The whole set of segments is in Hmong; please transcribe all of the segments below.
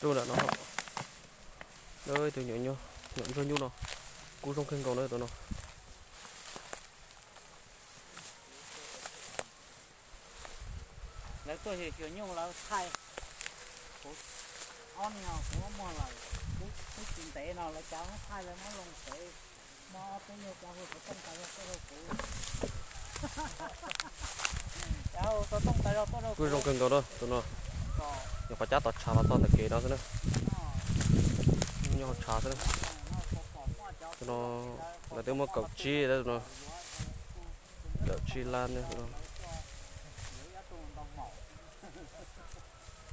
Rub ntawm no, ib tug nyuam ntsuag nyuj no, kuj zoo kawg nkaus na tus no. Lawv tuaj xyuas nyuj lawv thaij kuv, ob niag kuv muab muag lawm, twb tsis ntev no lawv cov muab thaij lawv muab loo tev, muab ob peb nyuag cov hu xov tooj tas zog tuaj rau kuv. Cov hu xov tooj tas zog tuaj rau kuv. Kuj zoo kawg nkaus na tus no. Nyuam qhuav cab tom tshav los txog ntawm kev no xwb na. Nyob hauv tshav xwb na. Tus no lawv twb muab kaum tsib tus no. Kaum tsib lab ne.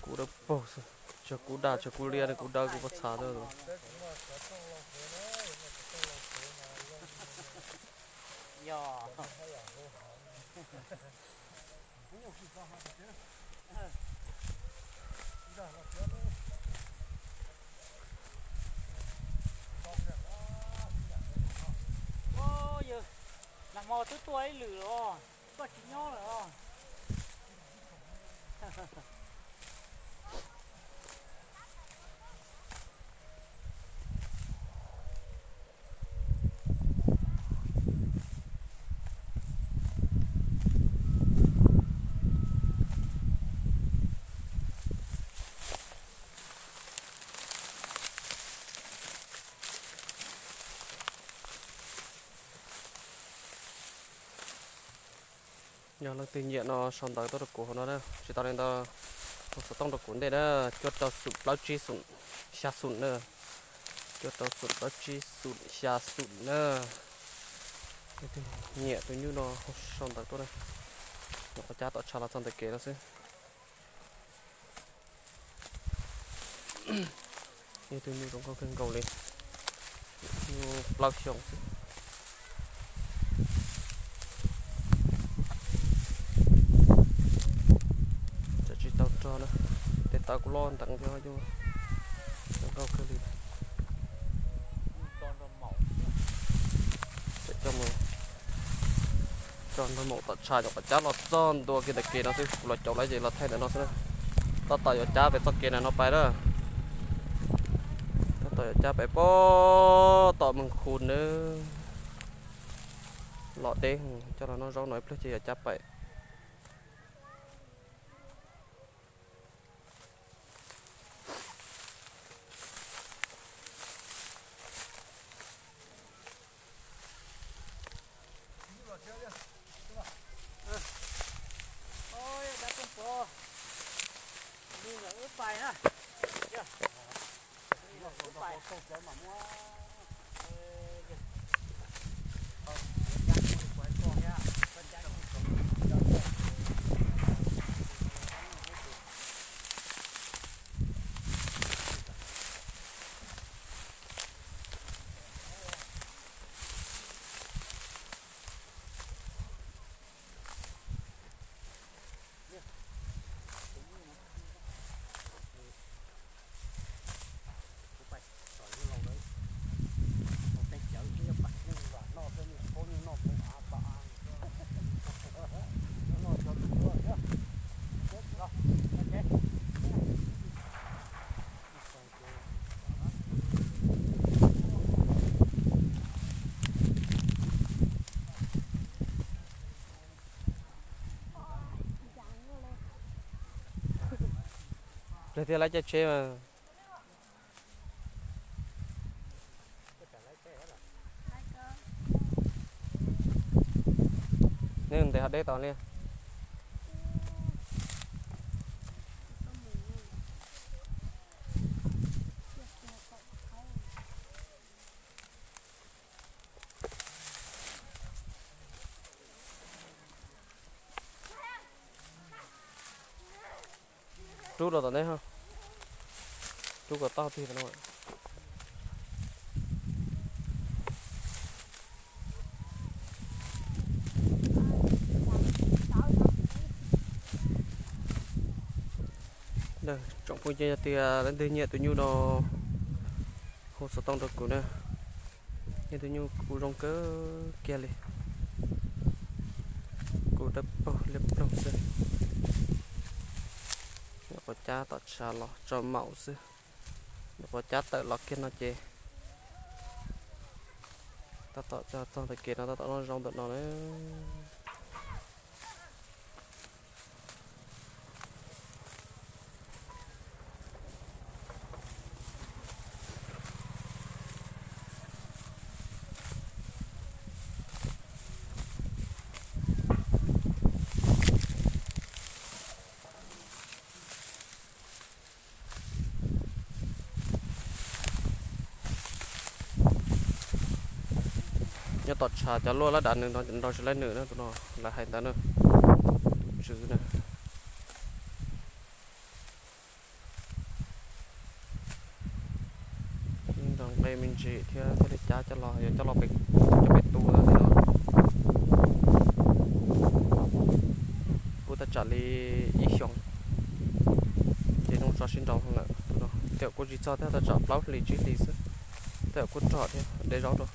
Kub dawb paug xwb, tshuav kub daj tshuav kub liab ne, kub dawb kub pob txha xwb. Yawg, nag hmo twb tuaj ib lwm los koj tsis nyob lawm os. Yog leej twg nyiam no sau ntawv tuaj rau kuv hauv no na, tsis tau li ntawd hu xov tooj rau kuv ntej na, cuaj rau xoom plaub tsib xoom xya xoom na, cuaj rau xoom plaub tsib xoom xya xoom na. Leej twg nyiam tus nyuj no hu sau ntawv tuaj na, nyuam qhuav cab tom tshav los txog ntawm kev no xwb. Yog tus nyuj zoo nkauj kawg nkaus li, nyuj plaub xyoos xwb. Tseem tsis tau rog na, tes taw kuj loj nteev thiab, zoo nkauj kawg li. Tso nrog maum tom tshav nyuam qhuav cab los txog ntua kiag ntawm kev no xwb, kuv los caum lawv ces los thaij ntawm no xwb na. Tab tom yuav cab pem txoj kev ntawm no pais na. Tab tom yuav cab pem pem tom Moos Khu nawb. Los deb, coj los noj zaub no ib pliag ces yuav cab pem. Plig thiaj lawv caij tsheb mas. Nej ntes ho deb tau li. Rub los tom ntej, rub kom tau tig no. Tsoom phooj ywg, yog tias leej twg nyiam tus nyuj no hu xov tooj rau kuv na. Yog tus nyuj kuj zoo kawg kiag li, kuj dawb paug liab ploog xwb. Nyuam qhuav cab tom tshav los tso maum xwb. Mus quav cab tawm los kiag no ces tab tom txog ntawm kev no tab tom noj zaub ntawm no na. Nyob tom tshav cov luaj lab dav nws nrau tsis laib nws na, tus no lawv hais ntawd na. Tus tswv na, nrau nqe me ntsis thiab thiaj li cab coj los, yuav coj los pem, coj pem tu no. Kuj thaj tsam li ib xyoos ces zoo tso sib nrau lawm. Tej zaum kuj tsis txog thiab, thaj tsam plaub hlis tsib hlis xwb, tej zaum kuj rog thiab, de zaub rau.